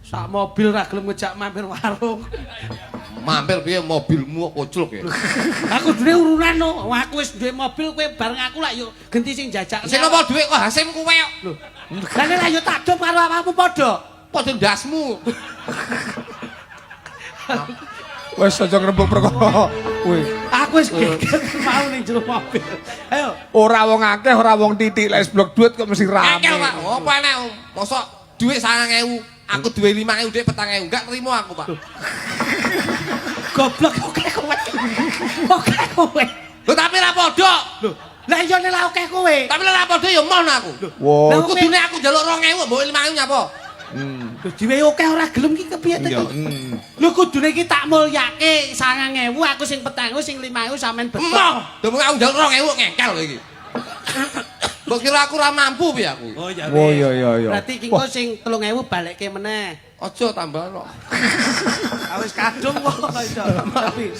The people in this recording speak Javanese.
Sak mobil ra gelem ngejak mampir warung. Mampir piye mobilmu kok kocluk ya? Aku duwe urunan no. Wah, aku wis duwe mobil kowe bareng aku lak yo genti sing jajak. Sing napa dhuwit kok Hasim kowe kok. Lho. Lah nek lah yo tak dop karo awakmu padha. Padha ndasmu. Wes aja ngrembug perkara. Kuwi. Aku wis geger mau ning jero mobil. Ayo. Ora wong akeh, ora wong titik, lek blok duit kok mesti rame. Engkel, Pak. Apa enek mosok dhuwit 9.000, aku duwe 5.000 dhek 4.000. Enggak trimo aku, Pak. Goblok oke kowe. Oke kowe. Lho tapi ra padha. Lho, lah iya nek lah oke kowe. Tapi lek ra padha ya moh aku. Wo. Lah, Kudune aku njaluk 2.000 mbok 5.000 nyapa? Lho diwehi oke ora gelem ki kepiye to? Iya. Lho kudune iki tak mulyake 9.000 aku sing 4.000 sing 5.000 sampean betok. Emoh, demung aku njaluk 2.000 ngengkel lho iki. Mbok kira aku ora mampu piye aku? Oh ya. Oh, iya, iya, iya. Berarti iki engko sing 3.000 balekke meneh. Aja tambah kok. Ah wis kadung kok iso. Tapi